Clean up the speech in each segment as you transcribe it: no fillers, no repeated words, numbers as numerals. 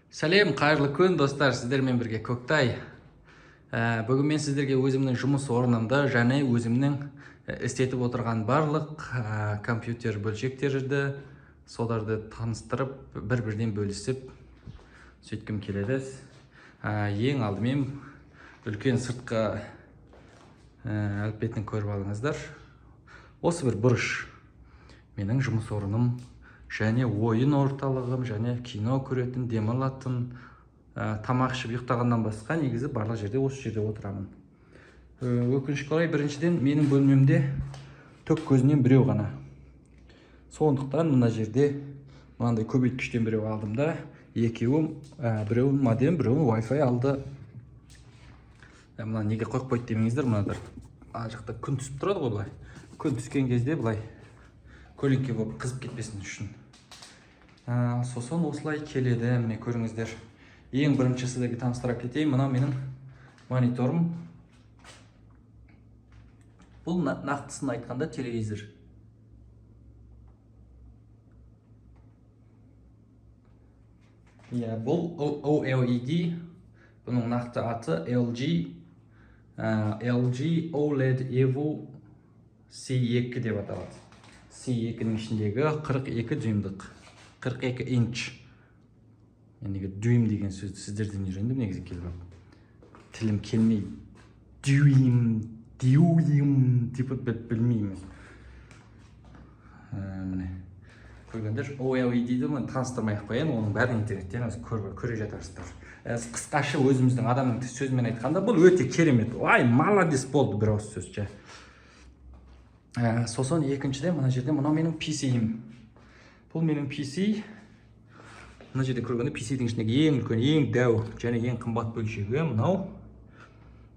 Сәлем, қайырлы күн, достар! Сіздермен бірге Көктай. Бүгін мен сіздерге өзімнің жұмыс орнымды және өзімнің істетіп отырған барлық компьютер бөлшектерді, соларды таныстырып, бір бірден бөлісіп сөйткім келеді. Ең алдымен үлкен сыртқы әлпетін көріп алыңыздар. Осы бір бұрыш менің жұмыс орным және ойын орталығым, және кино көретін, демалатын, тамақ ішіп ұйықтағаннан басқа негізі барлық жерде осы жерде отырамын. Өкінішке орай, біріншіден, менің бөлмемде ток көзінен біреу ғана. Сондықтан мына жерде мынандай көбейткіштен біреу алдым да, екеуі, біреуін модем, біреуін Wi-Fi алды. Мына неге қойып қойды демеңіздер. Мына ана жақта күн түсіп тұрады ғой, былай күн түскен кезде былай көлеңке болып қызып кетпесін үшін. Сосын осылай келеді. Міне, көріңіздер. Ең бірінші сіздерге таныстыра кетейін, мынау менің мониторым. Бұл нақтысын айтқанда, телевизор. Иә, бұл OLED. Бұның нақты аты LG, LG OLED Evo C2 деп аталады. C2-нің ішіндегі 42 дюймдық, 42 инч. Мен неге дюйм деген сөзді сіздерден үйрендім негізі, келіп алып тілім келмей, дюйм, дюйм деп білмеймін. Міне, көргендер, OLED-ді мен таныстырмай ақ қояйын, оның бәрін интернеттен өзі көре жатарсыздар. Қысқаша өзіміздің адамның сөзімен айтқанда, бұл өте керемет, ай, молодец болды, бір ауыз сөз. Сосын екіншіден, мына жерде мынау менің PC-ім. Бұл менің PC. Мына жерде көргенде, PC-дің ішіндегі ең үлкен, ең дәу және ең қымбат бөлшегі мынау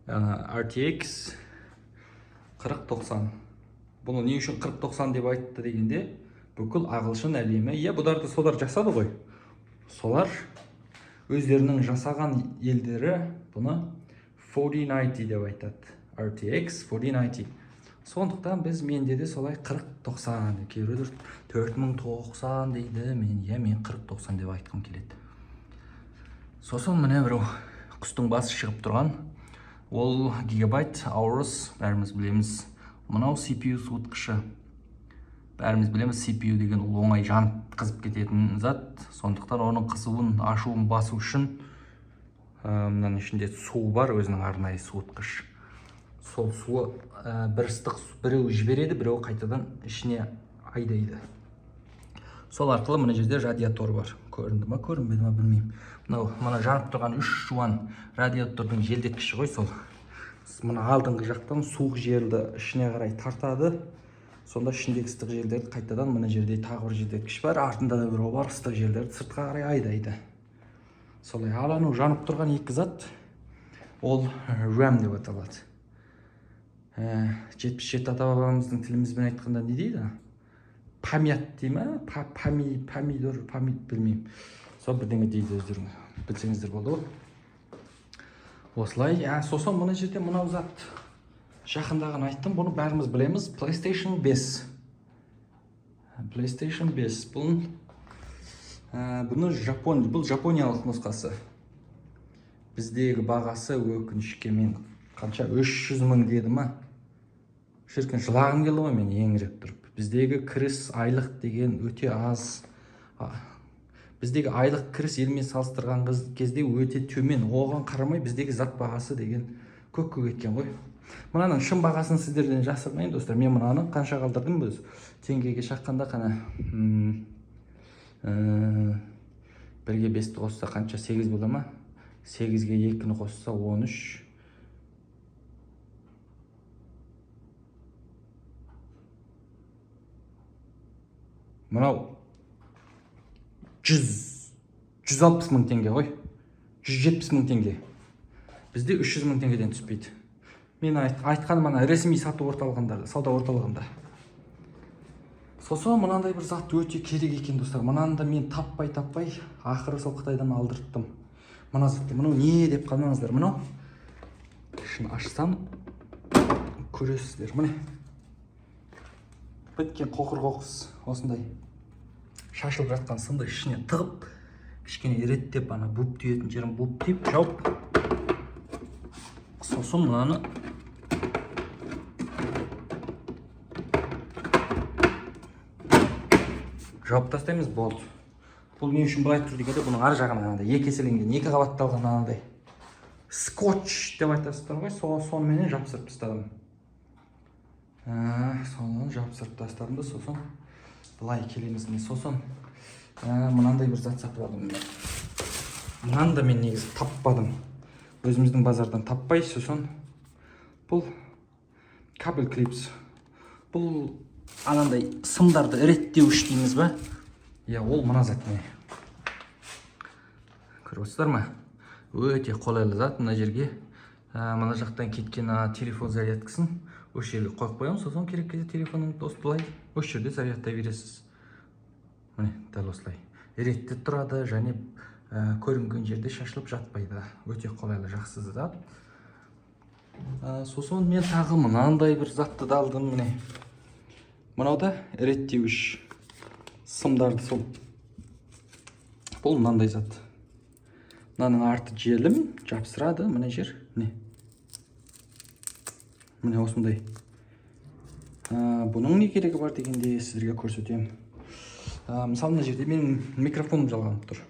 RTX 4090. Бұны не үшін 4090 деп айтты дегенде, бүкіл ағылшын әлемі, иә, бұларды солар жасады ғой, солар өздерінің жасаған елдері бұны 4090 деп айтады, RTX 4090. Сондықтан біз, менде де солай 4090. Кейбіреулер 4090 дейді, мен, иә, мен 4090 деп айтқым келеді. Сосын міне, біреу құстың басы шығып тұрған, ол Gigabyte Aorus, бәріміз білеміз. Мынау CPU суытқышы. Бәріміз білеміз, CPU деген ол оңай жанып, қызып кететін зат. Сондықтан оның қызуын, ашуын басу үшін мынаның ішінде су бар, өзінің арнайы суытқыш. Сол суы бір ыстық біреу жібереді, біреу қайтадан ішіне айдайды. Сол арқылы мына жерде радиатор бар. Көрінді ма, көрінбеді ма, білмеймін. Мынау, мына жанып тұрған үш жуан радиатордың желдеткіші ғой. Сол мына алдыңғы жақтан суық желді ішіне қарай тартады. Сонда ішіндегі ыстық желдерді қайтадан, мына жерде тағы бір желдеткіш бар, артында да біреу бар, ыстық желдерді сыртқа қарай айдайды солай. Ал анау жанып тұрған екі зат, ол RAM деп аталады. 77 ата бабамыздың тілімізбен айтқанда не дейді, память дей ма, пами, помидор, пами, білмеймін, сол бірдеңе дейді, өздерің білсеңіздер болды ғой. Осылай. Сосын мына жерде мынау зат, жақында ғана айттым, бұны бәріміз білеміз, PlayStation 5. PlayStation 5 бұл, бұны жапон, бұл жапониялық нұсқасы. Біздегі бағасы, өкінішке, мен қанша, 300 мың деді ма, шіркін, жылағым келді ғой мен еңіреп тұрып. Біздегі кіріс, айлық деген өте аз. Біздегі айлық кіріс елмен салыстырған кезде өте төмен. Оған қарамай біздегі зат бағасы деген көкке кеткен ғой. Мынаның шын бағасын сіздерден жасырмайын, достар. Мен мынаны қанша қалдырдым, біз теңгеге шаққанда, қана, бірге бесті қосса қанша, сегіз бола ма? Сегізге екіні қосса, 13. Мынау 160 000 теңге ғой, 170 000 теңге. Бізде 300 000 теңгеден түспейді. Мен айтқаным ана ресми сату орталығында, сауда орталығында. Сосын мынандай бір зат өте керек екен, достар. Мынаны да мен таппай таппай ақыры сол Қытайдан алдырттым мына затты. Мынау не деп қалмаңыздар. Мынау ішін ашсам, көресіздер, міне, біткен қоқыр қоқыс, осындай шашылып жатқан сымды ішіне тығып, Кішкене реттеп, ана буып түйетін жерін буып түйіп, жауып, сосын мынаны жауып тастаймыз, болды. Бұл не үшін былай тұр дегенде, бұның ар жағына анандай екі еселенген, екі қабатталған анандай скотч деп айтасыздар ғой, соныменен жапсырып тастадым. Соны жапсырып тастадым да, сосын былай келеміз. Міне, сосын мынандай бір зат сатып алдым мен. Мынаны да мен негізі таппадым, өзіміздің базардан таппай. Сосын бұл кабель clips, бұл анандай сымдарды реттеуіш дейміз ба, иә. Ол мына зат, міне, көріп отырсыздар ма? Өте қолайлы зат. Мына жерге мына жақтан кеткен ана телефон зарядкасын осы жерге қойып қоямын. Сосын керек кезде телефоныңды осылай осы жерде зарядтай бересіз. Міне, дәл осылай ретте тұрады және көрінген жерде шашылып жатпайды. Өте қолайлы, жақсы зат. Сосын мен тағы мынандай бір затты да алдым. Міне, мынау да реттеуіш сымдарды. Сол, бұл мынандай зат. Мынаның арты желім жапсырады мына жер. Міне, міне, осындай. Бұның не керегі бар дегенде, сіздерге көрсетемін. Мысалы, мына жерде менің микрофоным жалғанып тұр.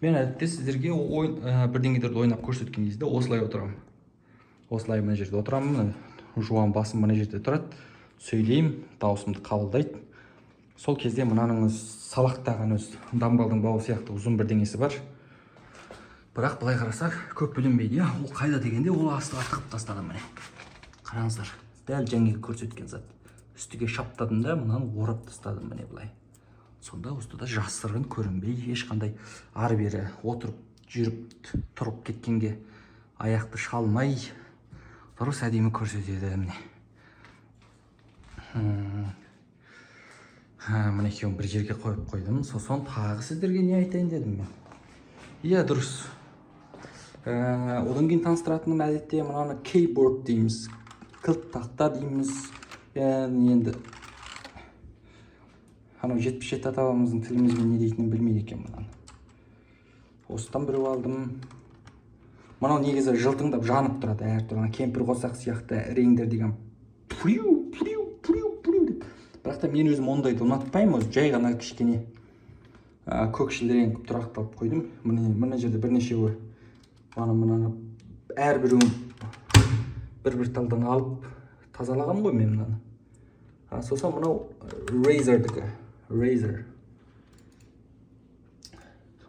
Мен әдетте сіздерге ойын, бірдеңелерді ойнап көрсеткен кезде осылай отырамын, осылай мына жерде отырамын. Мына жуан басым мына жерде тұрады, сөйлеймін, дауысымды қабылдайды. Сол кезде мынаның өзі салақтаған, өзі дамбалдың бауы сияқты ұзын бірдеңесі бар, бірақ былай қарасақ, көп білінбейді, иә. Ол қайда дегенде, ол астыға тығып тастадым. Міне, қараңыздар, дәл жаңағы көрсеткен зат. Үстіге шаптадым да, мынаны орап тастадым, міне, былай. Сонда осыда жасырын көрінбей, ешқандай ары бері отырып, жүріп, тұрып кеткенге аяқты шалмай, дұрыс, әдемі көрсетеді. Міне. Мына екеуін бір жерге қойып қойдым. Сосын тағы сіздерге не айтайын дедім мен? Иә, дұрыс. Одан кейін таныстыратыным, әдетте мынаны keyboard дейміз, кілт тақта дейміз. Енді анау 77 ата бабамыздың тілімізбен не дейтінін білмейді екенмін. Мынаны осыдан біреу алдым. Мынау негізі жылтыңдап жанып тұрады әртүрлі, ана кемпір қосақ сияқты реңдер деген, приу, приу, приу, приу деп. Бірақ та мен өзім ондайды ұнатпаймын. Өзі жай ғана кішкене көкшіл рең қылып тұрақталып қойдым. Міне, мына жерде бірнешеуі. Ана мынаны әрбіреуін бір бір талдан алып тазалағанмын ғой мен мынаны. Сосын мынау Razer-дікі, Razer.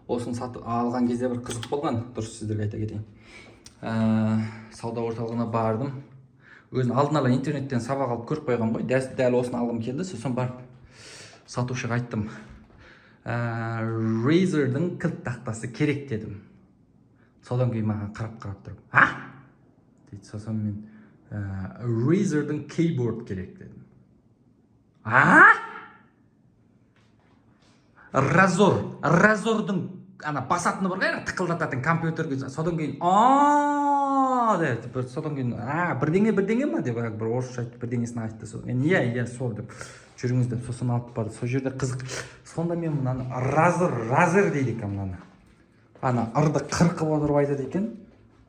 Осыны сатып алған кезде бір қызық болған, дұрыс, сіздерге айта кетейін. Сауда орталығына бардым. Өзін алдын ала интернеттен сабақ алып көріп қойғанмын ғой, дәл осыны алғым келді. Сосын барып сатушыға айттым, Razer-дің кілт тақтасы керек дедім. Содан кейін маған қарап қарап тұрып, «А?» дейді. Сосын мен Razer-дің keyboard керек дедім. «А, Разор, Разордың ана басатыны бар ғой, ана тықылдататын компьютерге». Содан кейін «А» деді бір. Содан кейін «А, бірдеңе бірдеңе ма?» деп бір орысша айтып, бірдеңесін айтты. Содан кейін «Иә, иә, сол» деп, «Жүріңіз» деп, сосын алып барды. Сол жерде қызық. Сонда мен мынаны Разыр, Разыр дейді екен мынаны, ана ырды қырқып отырып айтады екен,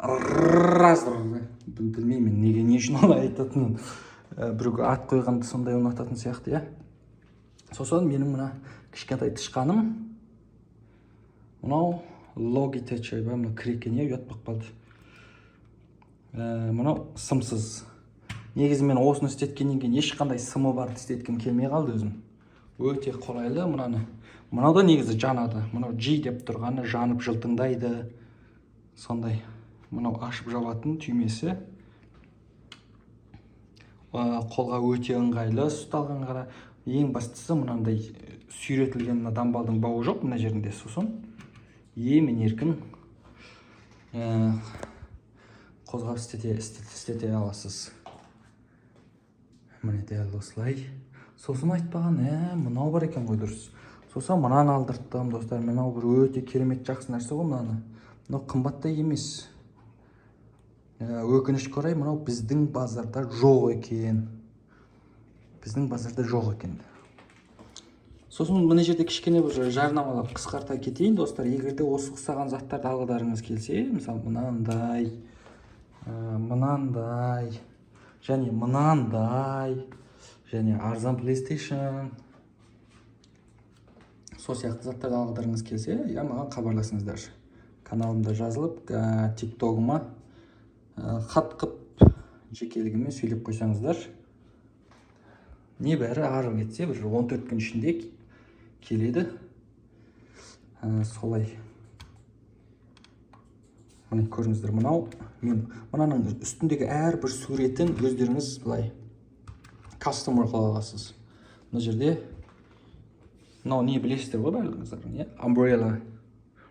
Разыр. Білмеймін неге, не үшін олай айтатынын. Біреуге ат қойғанды сондай ұнататын сияқты, иә. Сосын менің мына кішкентай тышқаным, мынау Logitech ба, мына кір екен, иә, ұят болып қалды. Мынау сымсыз. Негізі мен осыны істеткеннен кейін ешқандай сымы барды істеткім келмей қалды өзім. Өте қолайлы мынаны. Мынау да негізі жанады, мынау G деп тұрғаны жанып жылтыңдайды сондай. Мынау ашып жабатын түймесі. Қолға өте ыңғайлы ұсталғанға. Ең бастысы, мынандай сүйретілген мына дамбалдың бауы жоқ мына жерінде. Сосын емін еркін қозғап істете аласыз, міне, дәл осылай. Сосын айтпаған, мынау бар екен ғой, дұрыс. Сосын мынаны алдырттым, достар. Мынау бір өте керемет, жақсы нәрсе ғой. Мынаны, мынау қымбат та емес. Өкінішке орай, мынау біздің базарда жоқ екен, біздің базарда жоқ екен. Сосын мына жерде кішкене бір жарнамалап қысқарта кетейін, достар. Егер де осы ұқсаған заттарды алғыларыңыз келсе, мысалы, мынандай, мынандай және мынандай және арзан PlayStation, сол сияқты заттарды алғыларыңыз келсе, иә, маған хабарласыңыздар. Каналымда жазылып, тиктогыма хат қып, жекелігіме сөйлеп қойсаңыздар, небәрі ары кетсе бір 14 күн ішінде келеді. Солай, міне, көріңіздер, мынау мен мынаның үстіндегі әрбір суретін өздеріңіз былай кастомер қыла аласыз. Мына жерде мынау не, білесіздер ғой барлығыңыздар, иә, Umbrella,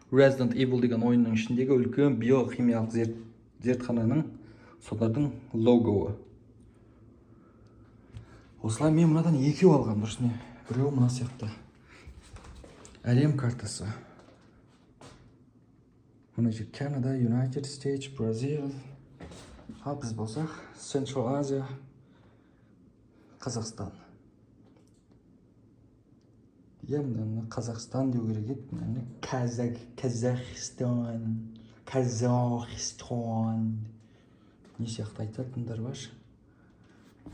Resident Evil деген ойынның ішіндегі үлкен биохимиялық зертхананың, солардың логоы. Осылай мен мынадан екеу алғанмын, дұрыс не, біреуі мына сияқты әлем картасы. Мына жер Канада, United States, Бразил, ал біз болсақ Central Азия, Қазақстан. Иә, мына Қазақстан деу керек еді, мынаны Казахстан, Казахстан не сияқты айтатындар бар.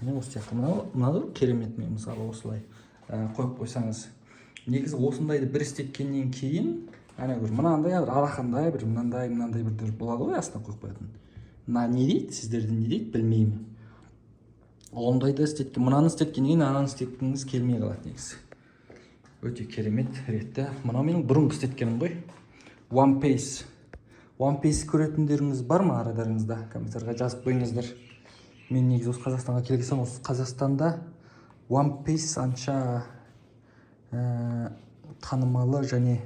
Міне, осы сияқты мынау керемет. Мен, мысалы, осылай қойып қойсаңыз, негізі осындайды бір істеткеннен кейін ана бір мынандай бір алақандай бір мынандай мынандай бір болады ғой, астына қойып қоятын. Мына не дейді, сіздерде не дейді, білмеймін. Ондайды істеткен, мынаны істеткеннен кейін ананы істеткіңіз келмей қалады. Негізі өте керемет ретті. Мынау менің бұрынғы істеткенім ғой, One Piece. One Piece көретіндеріңіз бар ма арадарыңызда? Комментарийға жазып қойыңыздар. Мен негізі осы Қазақстанға келген соң, осы Қазақстанда One Piece анша танымалы және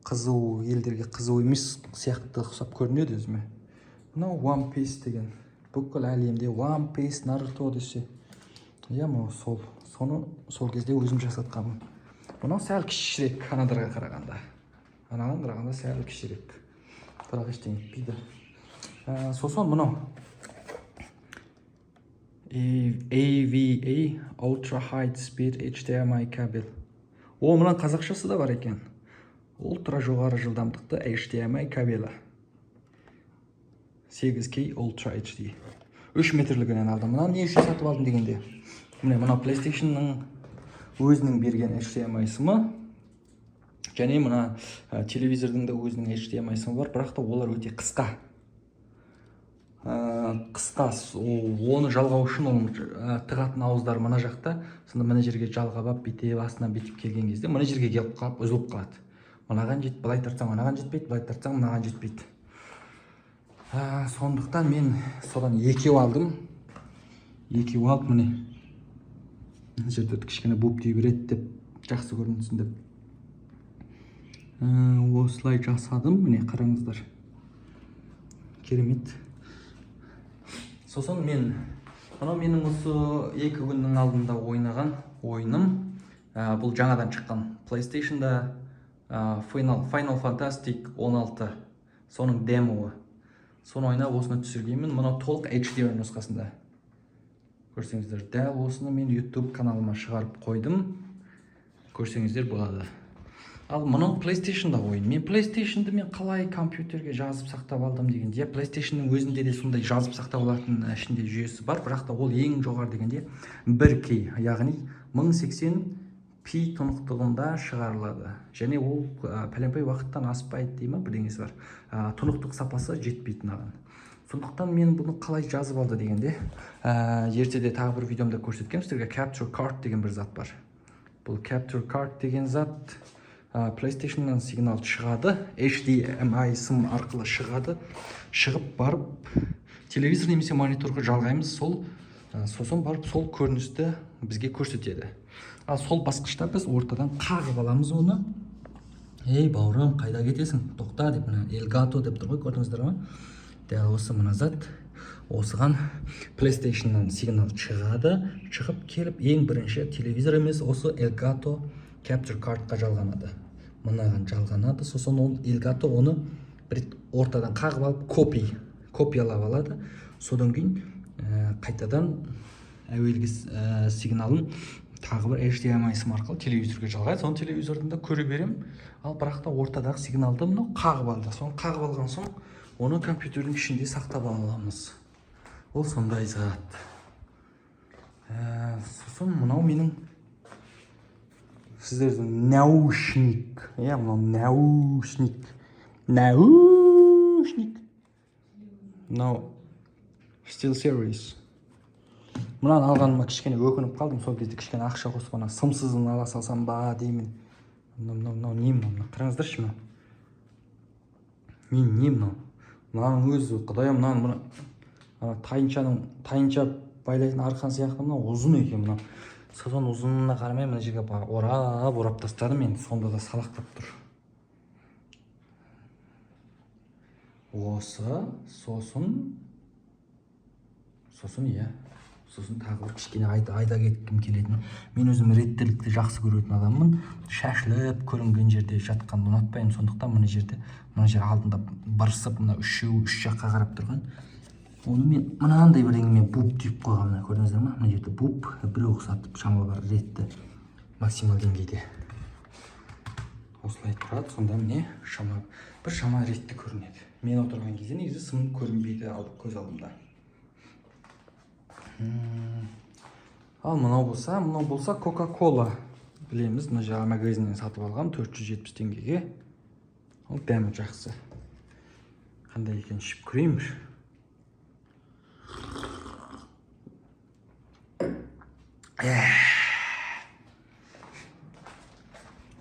қызу, елдерге қызу емес сияқты ұқсап көрінеді өзіме. Мынау One Piece деген, бүкіл әлемде One Piece, Наруто десе, иә, мынау сол, соны сол кезде өзім жасатқанмын. Мынау сәл кішірек анадарға қарағанда, анаған қарағанда сәл кішірек, бірақ ештеңе етпейді. Сосын мынау AVA Ultra High Speed HDMI кабель. О, мына қазақшасы да бар екен: ультра жоғары жылдамдықты HDMI кабелі, 8K Ultra HD, 3 метрлігінен алдым. Мынаны не үшін сатып алдым дегенде, міне, мынау PlayStation'ның өзінің берген HDMI сымы және мына телевизордың да өзінің HDMI сымы бар, бірақ та олар өте қысқа. Қысқа, оны жалғау үшін оның тығатын ауыздары мына жақта. Сонда мына жерге жалғап алып, бүйтіп астынан бүйтіп келген кезде мына жерге келіп қалып, үзіліп қалады. Мынаған жет, былай тартсаң, анаған жетпейді, былай тартсаң, мынаған жетпейді. Сондықтан мен содан екеу алдым. Екеу алып, міне, мына жерде кішкене буып түйе береді деп, жақсы көрінсін деп, осылай жасадым. Міне, қараңыздар, керемет. Сосын мен мынау менің осы 2 күннің алдында ойнаған ойыным. Бұл жаңадан шыққан PlayStationда Final Fantastic 16, соның демоы. Соны ойнап, осыны түсіргенмін. Мынау толық HDR нұсқасында, көрсеңіздер. Дәл осыны мен YouTube каналыма шығарып қойдым, көрсеңіздер болады. Ал мынау PlayStation'да ойын. Мен PlayStation'ды мен қалай компьютерге жазып сақтап алдым дегенде, PlayStation'ның өзінде де сондай жазып сақтап алатын ішінде жүйесі бар, бірақ та ол ең жоғары дегенде 1K, яғни 1080 p тұнықтығында шығарылады және ол пәленбай уақыттан аспайды дей ма, бірдеңесі бар. Тұнықтық сапасы жетпейді мынаған. Сондықтан мен бұны қалай жазып алды дегенде, ертеде тағы бір видеомда көрсеткенмін сіздерге, Capture Card деген бір зат бар. Бұл Capture Card деген зат PlayStation'нан сигнал шығады, HDMI сым арқылы шығады. Шығып барып телевизор немесе мониторға жалғаймыз. Сол сосын барып сол көріністі бізге көрсетеді. Ал сол басқышта біз ортадан қағып аламыз оны: «Ей, бауырым, қайда кетесің, тоқта», – деп. Мына Elgato деп тұр ғой, көрдіңіздер ма? Дәл осы мына зат. Осыған PlayStation'нан сигнал шығады. Шығып келіп, ең бірінші телевизор емес, осы Elgato Capture Cardқа жалғанады, мынаған жалғанады. Сосын ол Elgato оны бір рет ортадан қағып алып, копиялап алады. Содан кейін қайтадан әуелгі сигналын Тағы бір HDMI сым арқылы телевизорға жалғайды. Соны телевизордан да көре беремін. Ал бірақ та ортадағы сигналды мынау қағып алды. Соны қағып алған соң оны компьютердің ішінде сақтап ала аламыз. Ол сондай зат. Сосын мынау менің сіздердің наушник. Иә, мынау наушник. Наушник. Мынау SteelSeries. Мынаны алғаныма кішкене өкініп қалдым. Сол кезде кішкене ақша қосып ана сымсызын ала салсам ба деймін. Мынау, мынау, мынау не мынау? Мына қараңыздаршы мынау. Не мынау? Мынаның өзі, құдайым, мынаның мына ана тайыншаның, тайынша байлайтын арқан сияқты мынау ұзын екен мынау. Содан ұзынына қарамай мына жерге орап, орап тастадым енді, сонда да салақтап тұр. Осы, сосын иә. Сосын тағы бір кішкене айта кеткім келетін. Мен өзім реттілікті жақсы көретін адаммын. Шашылып көрінген жерде жатқанды ұнатпаймын. Сондықтан мына жерде, мына жер алдында бырсып, мына үшеуі үш жаққа қарап тұрған. Оны мен мынандай бірдеңемен буып түйіп қойғанмын. Мына көрдіңіздер ма? Мына жерде буып, біреу ұқсатып шама бар ретті максимал деңгейде. Осылай тұрады, сонда міне бір шама ретті көрінеді. Мен отырған кезде негізі сым көрінбейді көз алдымда. Ал мынау болса Coca-Cola. Білеміз, мына жаңа магазиннен сатып алғам 470 теңгеге. Ол дәмі жақсы. Қандай екенін ішіп көрейін бір.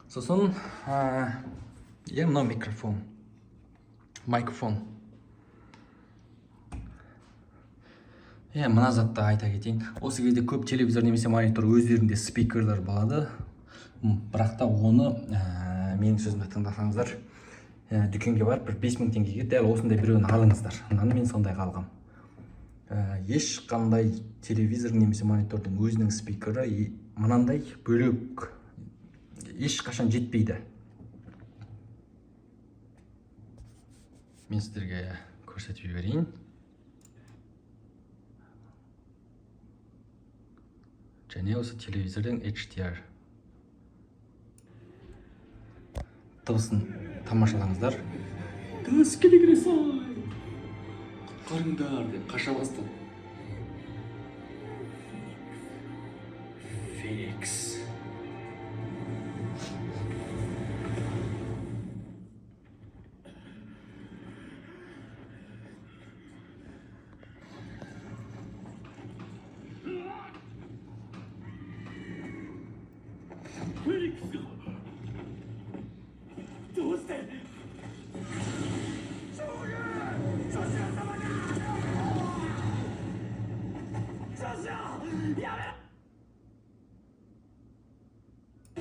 Сосын, иә, мынау микрофон. Микрофон. Иә, мына затты айта кетейін. Осы кезде көп телевизор немесе монитор өздерінде спикерлер болады. Бірақ та оны, менің сөзімді тыңдасаңыздар, дүкенге барып бір 5000 теңгеге дәл осындай біреуін алыңыздар. Мынаны мен сондайға алғам. Ешқандай телевизор немесе монитордың өзінің спикері мынандай бөлек ешқашан жетпейді. Мен сіздерге көрсетіп жіберейін. Және осы телевизордың HDR дыбысын тамашалаңыздар. Құтқарыңдар деп қаша бастады. Феникс.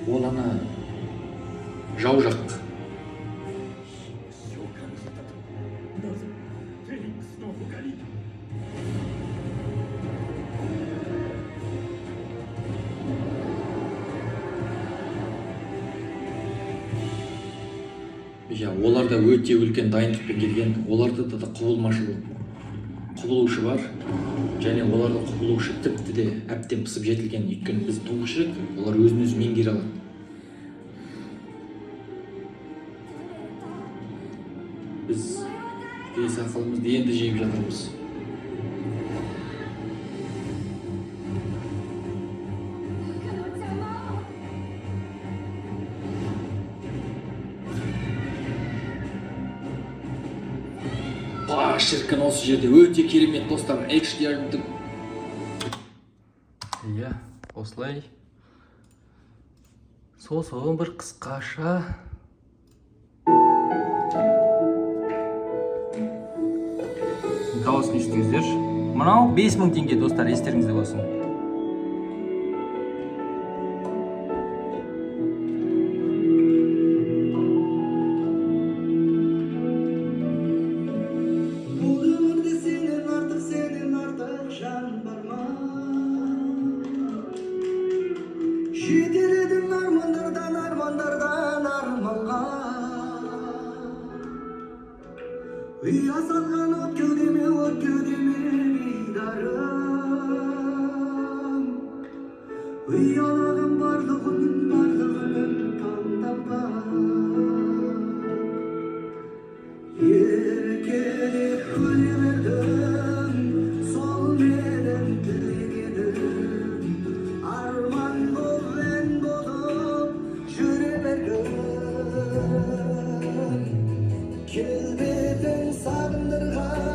Ол ана жау жақ. Иә, олар да өте үлкен дайындықпен келген. Оларда да құбылушы бар. Және оларда құбылушы тіпті де әбден пысып жетілген. Өйткені біз тұңғыш рет қой, олар өзін өзі меңгере алады. Біз бес ақылымызды енді жиып жатырмыз. Ба, шіркін, осы жерде өте керемет достар, HDR-ді. Иә, осылай. Сосын бір қысқаша дауысын естіңіздер. Мынау 5000 теңге, достар, естеріңізде болсын. Бұл өмірде сенен артық, сенен артық жан бар ма? Жетеледің армандардан, армандардан арманға. Ұя салған от кеудеме, от кеудеме дидарың. Ұялаған барлық үнін, барлық үнін таңдап, еркелеп күле бердің. Сол менің тілегенім, арман боп, ән болып жүре бергін. Келбетің сағындырған.